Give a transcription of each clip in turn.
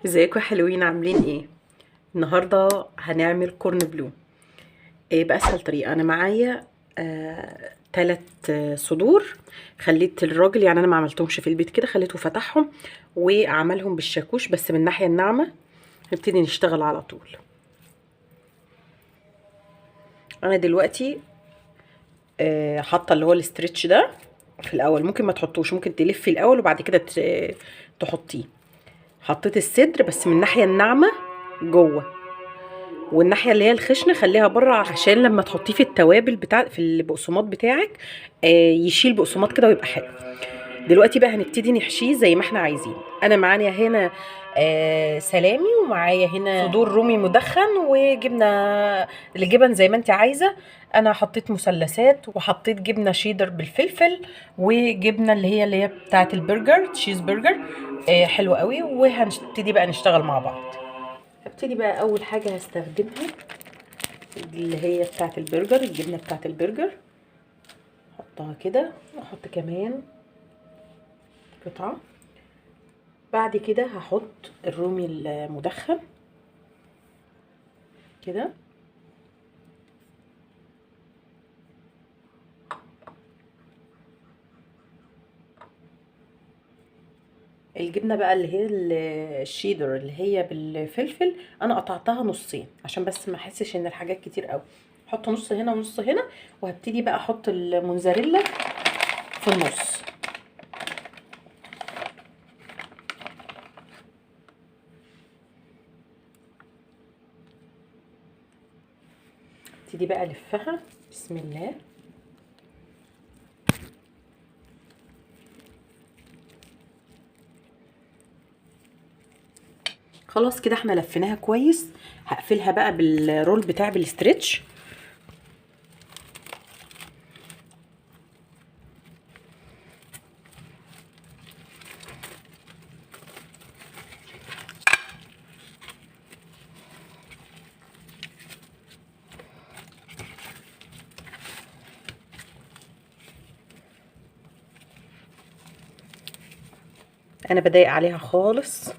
ازيكم يا حلوين؟ عاملين ايه؟ النهارده هنعمل corn bleu. ايه باسهل طريقه؟ انا معايا 3 صدور. خليت الراجل، يعني انا ما عملتهمش في البيت كده، خليته فتحهم وعملهم بالشاكوش بس من الناحية الناعمة. نبتدي نشتغل على طول. انا دلوقتي حاطه اللي هو ال stretch ده في الاول، ممكن ما تحطوش، ممكن تلفي الاول وبعد كده تحطيه. حطيت الصدر بس من الناحية الناعمة جوه، والناحية اللي هي الخشنة خليها بره، عشان لما تحطيه في التوابل بتاع في البقسماط بتاعك يشيل بقسماط كده ويبقى حلو. دلوقتي بقى هنبتدي نحشيه زي ما احنا عايزين. انا معايا هنا سلامي، ومعايا هنا صدور رومي مدخن، وجبنه الجبن زي ما انت عايزه. انا حطيت مثلثات، وحطيت جبنه شيدر بالفلفل، وجبنه اللي هي بتاعه البرجر، cheese burger، حلوة قوي. وهنبتدي بقى نشتغل مع بعض. هبتدي بقى اول حاجة هستخدمها اللي هي بتاعه البرجر، الجبنة بتاعه البرجر، احطها كده، واحط كمان قطعه. بعد كده هحط الرومي المدخن كده، الجبنة بقى اللي هي الشيدر اللي هي بالفلفل، انا قطعتها نصين عشان بس ما احسش ان الحاجات كتير قوي. احط نص هنا ونص هنا، وهبتدي بقى احط الموزاريلا في النص. ابتدي بقى الفها، بسم الله. خلاص كده احنا لفيناها كويس. هقفلها بقى بال roll بتاع بال stretch. انا بضايق عليها خالص،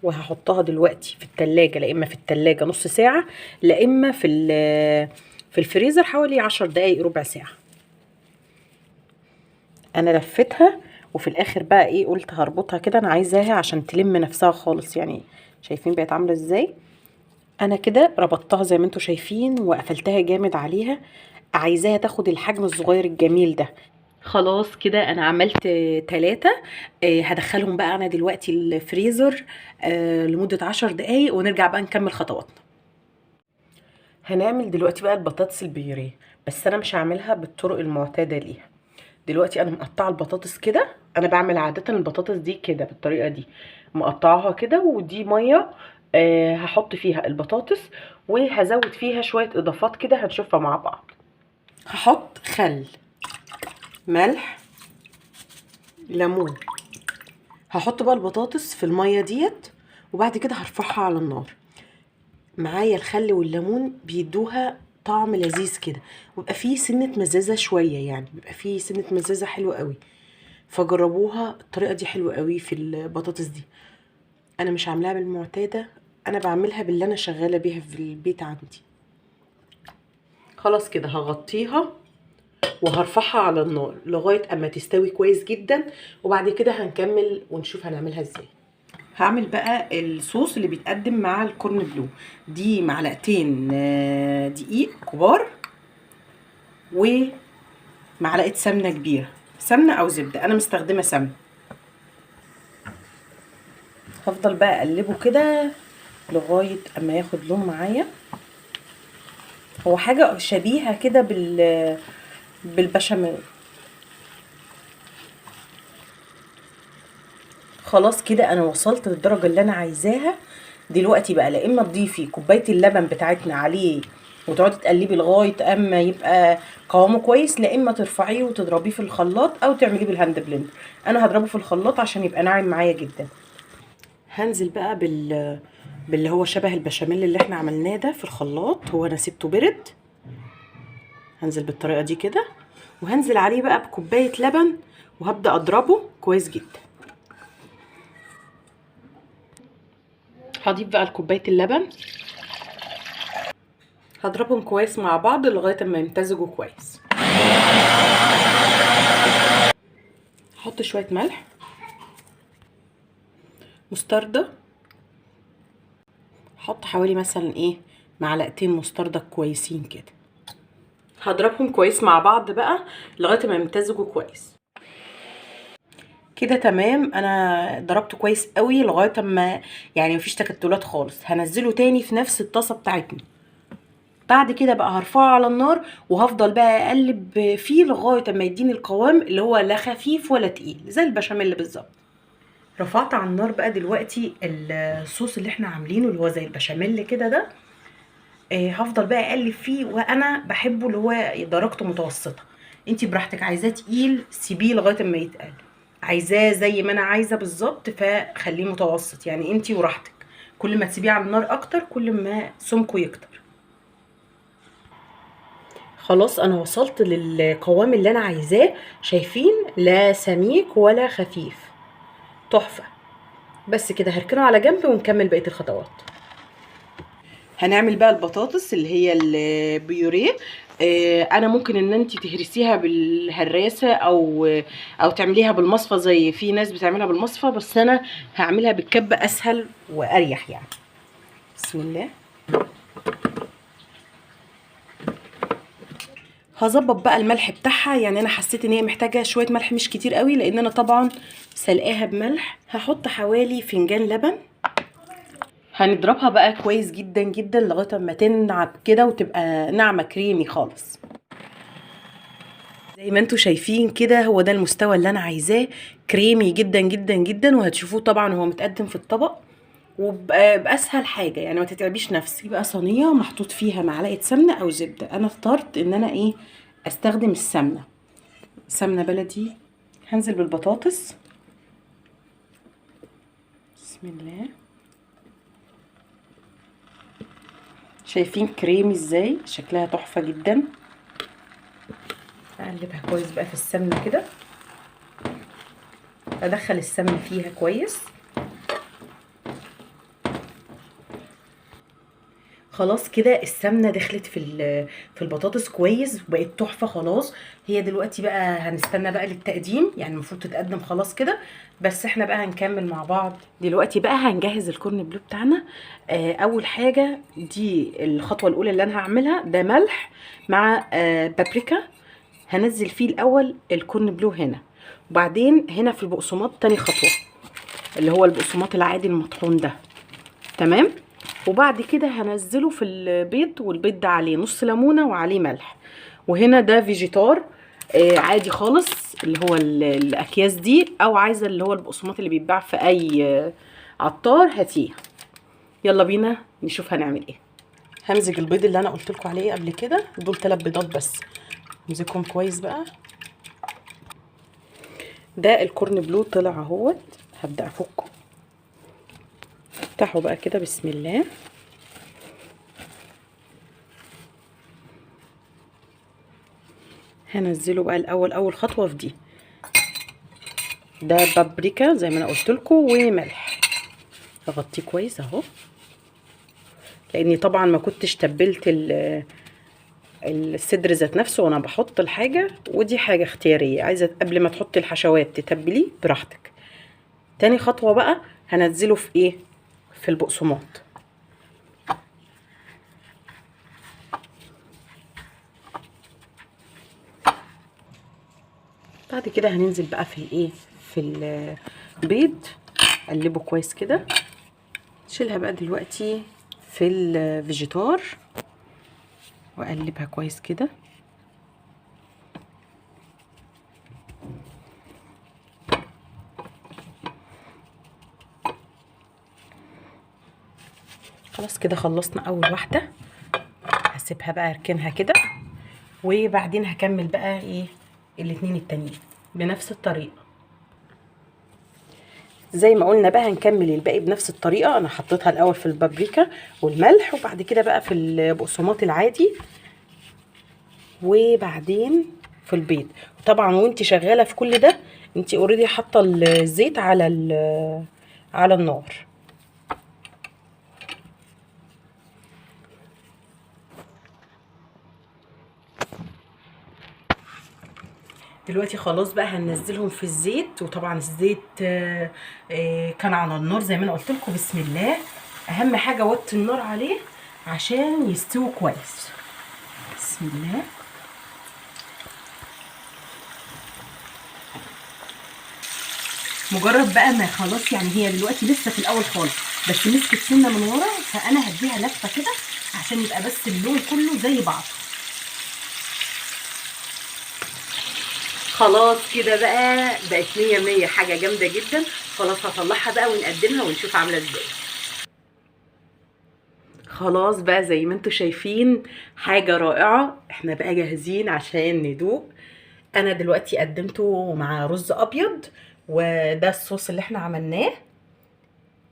وهحطها دلوقتي في التلاجة، لا اما في التلاجة نص ساعة، لا اما في الفريزر حوالي 10 دقايق ربع ساعة. انا لفتها، وفي الاخر بقى ايه، قلت هربطها كده، انا عايزاها عشان تلم نفسها خالص. شايفين بقت عاملة ازاي؟ انا كده ربطتها زي ما انتوا شايفين، وقفلتها جامد عليها، عايزاها تاخد الحجم الصغير الجميل ده. خلاص كده انا عملت 3. هدخلهم بقى انا دلوقتي الفريزر، لمدة 10 دقايق، ونرجع بقى نكمل خطواتنا. هنعمل دلوقتي بقى البطاطس البيوريه، بس انا مش هعملها بالطرق المعتادة ليها. دلوقتي انا مقطعة البطاطس كده، انا بعمل عادة البطاطس دي كده بالطريقة دي، مقطعاها كده، ودي مية، هحط فيها البطاطس، وهزود فيها شوية اضافات كده هنشوفها مع بعض. هحط خل، ملح، ليمون. هحط بقى البطاطس في المية ديت، وبعد كده هرفعها على النار. معايا الخل والليمون بيدوها طعم لذيذ كده، ويبقى فيه سنة مزازة شوية، بيبقى فيه سنة مزازة حلوة قوي. فجربوها الطريقة دي، حلوة قوي في البطاطس دي. انا مش عاملاها بالمعتادة، انا بعملها باللي انا شغالة بيها في البيت عندي. خلاص كده هغطيها وهرفعها على النار لغاية اما تستوي كويس جدا، وبعد كده هنكمل ونشوف هنعملها ازاي. هعمل بقى الصوص اللي بيتقدم مع الكورن بلو. دي معلقتين، دقيق كبار، ومعلقة سمنة كبيرة، سمنة او زبدة، انا مستخدمة سمنة. هفضل بقى اقلبه كده لغاية اما ياخد لون معايا. هو حاجة شبيهة كده بالبشاميل. خلاص كده انا وصلت للدرجة اللي انا عايزاها. دلوقتي بقى لا اما تضيفي كوباية اللبن بتاعتنا عليه وتقعدي تقلبي لغاية اما يبقى قوامه كويس، لا اما ترفعيه وتضربيه في الخلاط او تعمليه بال hand blender. انا هضربه في الخلاط عشان يبقى ناعم معايا جدا. هنزل بقى باللي هو شبه البشاميل اللي احنا عملناه ده في الخلاط، هو انا سبته برد. هنزل بالطريقة دي كده، وهنزل عليه بقى بكوبايه لبن، وهبدا اضربه كويس جدا. هضيف بقى لكوبايه اللبن، هضربهم كويس مع بعض لغاية ما يمتزجوا كويس. هحط شوية ملح، مستردة، هحط حوالي مثلا ايه معلقتين مستردة كويسين كده. هضربهم كويس مع بعض بقى لغاية ما يمتزجوا كويس كده. تمام، انا ضربته كويس قوي لغاية ما يعني مفيش تكتلات خالص. هنزله تاني في نفس الطاسه بتاعتنا. بعد كده بقى هرفعه على النار وهفضل بقى اقلب فيه لغاية ما يديني القوام اللي هو لا خفيف ولا تقيل زي البشاميل بالظبط. رفعت على النار بقى دلوقتي الصوص اللي احنا عاملينه اللي هو زي البشاميل كده ده، هفضل بقى اقلب فيه، وانا بحبه اللي هو درجته متوسطه. انتي براحتك، عايزاه تقيل سيبيه لغاية اما يتقل، عايزاه زي ما انا عايزه بالظبط فخليه متوسط، يعني انتي وراحتك. كل ما تسيبيه على النار اكتر كل ما سمكة يكتر. خلاص انا وصلت للقوام اللي انا عايزاه، شايفين لا سميك ولا خفيف، تحفة. بس كده هركنه على جنب ونكمل بقية الخطوات. هنعمل بقى البطاطس اللي هي البيوريه. انا ممكن ان انت تهرسيها بالهراسه او تعمليها بالمصفى زي في ناس بتعملها بالمصفى، بس انا هعملها بالكبه اسهل واريح يعني. بسم الله. هظبط بقى الملح بتاعها، يعني انا حسيت ان هي محتاجه شوية ملح مش كتير قوي لان انا طبعا سلقاها بملح. هحط حوالي فنجان لبن. هنضربها بقى كويس جدا جدا لغاية اما تنعب كده وتبقى ناعمة كريمي خالص. زي ما انتوا شايفين كده هو ده المستوى اللي انا عايزاه، كريمي جدا جدا جدا. وهتشوفوه طبعا وهو متقدم في الطبق، وباسهل حاجة يعني ما تتعبيش نفسك. بقى صينية محطوط فيها معلقه سمنه او زبدة، انا اخترت ان انا ايه استخدم السمنة، سمنه بلدي. هنزل بالبطاطس، بسم الله. شايفين كريمي ازاي، شكلها تحفة جدا. اقلبها كويس بقى في السمنة كده، ادخل السمنة فيها كويس. خلاص كده السمنة دخلت في البطاطس كويس وبقت تحفة خلاص. هي دلوقتي بقى هنستنى بقى للتقديم، يعني المفروض تتقدم خلاص كده، بس احنا بقى هنكمل مع بعض. دلوقتي بقى هنجهز ال corn بلو بتاعنا. اول حاجة دي الخطوة الاولى اللي انا هعملها، ده ملح مع بابريكا. هنزل فيه الاول ال corn بلو هنا، وبعدين هنا في البقسماط تاني خطوة اللي هو البقسماط العادي المطحون ده، تمام. وبعد كده هنزله في البيض، والبيض ده عليه نص ليمونه وعليه ملح. وهنا ده فيجيتار عادي خالص اللي هو الاكياس دي، او عايزه اللي هو البقسماط اللي بيتباع في اي عطار هاتيه. يلا بينا نشوف هنعمل ايه. همزج البيض اللي انا قلت لكم عليه قبل كده، دول 3 بيضات بس، امزجهم كويس بقى. ده ال corn بلو طلع اهوت، هبدا افكه. افتحه بقى كده، بسم الله. هنزله بقى الاول، اول خطوة في دي، ده بابريكا زي ما انا قلت لكم وملح. اغطيه كويس اهو، لاني طبعا ما كنتش تبلت الصدر ذات نفسه وانا بحط الحاجة، ودي حاجة اختيارية، عايزه قبل ما تحطي الحشوات تتبليه براحتك. تاني خطوة بقى هنزله في ايه، في البقسماط. بعد كده هننزل بقى في الايه، في البيض. قلبه كويس كده. شيلها بقى دلوقتي في الفيجيتار واقلبها كويس كده. خلاص كده خلصنا اول واحدة. هسيبها بقى اركنها كده، وبعدين هكمل بقى ايه الاتنين التانيين بنفس الطريقة. زي ما قلنا بقى هنكمل الباقي بنفس الطريقة. انا حطيتها الاول في البابريكا والملح، وبعد كده بقى في البقسماط العادي، وبعدين في البيض. طبعا وانت شغالة في كل ده انت already حاطه الزيت على النار. دلوقتي خلاص بقى هننزلهم في الزيت، وطبعا الزيت كان على النار زي ما انا قلت لكم. بسم الله. اهم حاجة وطي النار عليه عشان يستوي كويس. بسم الله. مجرد بقى ما خلاص، يعني هي دلوقتي لسه في الاول خالص، بس مسكت سنة من ورا، فانا هديها لفه كده عشان يبقى بس اللون كله زي بعضه. خلاص كده بقى بقت 100 100، حاجة جامدة جدا. خلاص هطلعها بقى ونقدمها ونشوف عامله ازاي. خلاص بقى زي ما انتم شايفين حاجة رائعة. احنا بقى جاهزين عشان ندوق. انا دلوقتي قدمته مع رز ابيض، وده الصوص اللي احنا عملناه،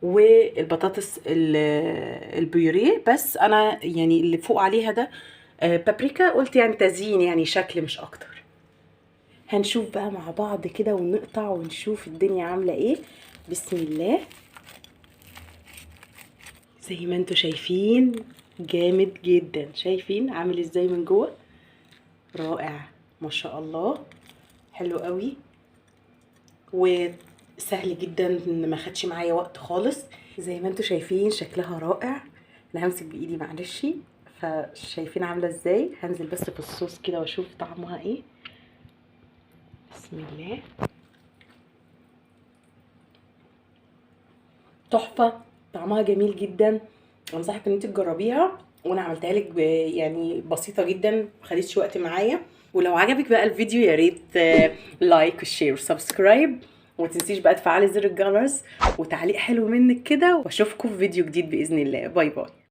والبطاطس البيوريه، بس انا يعني اللي فوق عليها ده بابريكا، قلت يعني تزيين، يعني شكل مش اكتر. هنشوف بقى مع بعض كده ونقطع ونشوف الدنيا عاملة ايه. بسم الله. زي ما انتوا شايفين جامد جدا، شايفين عامل ازاي من جوه؟ رائع ما شاء الله، حلو قوي وسهل جدا، ما خدش معايا وقت خالص. زي ما انتوا شايفين شكلها رائع. انا همسك بايدي معلش، فشايفين عامله ازاي. هنزل بس في الصوص كده واشوف طعمها ايه. بسم الله. تحفة، طعمها جميل جدا. انصحك ان انت تجربيها، وانا عملتها لك يعني بسيطة جدا، ما خدتش وقت معايا. ولو عجبك بقى الفيديو يا ريت like و share و subscribe، وما تنسيش بقى تفعلي زر الجرس وتعليق حلو منك كده، واشوفكم في فيديو جديد باذن الله. bye bye.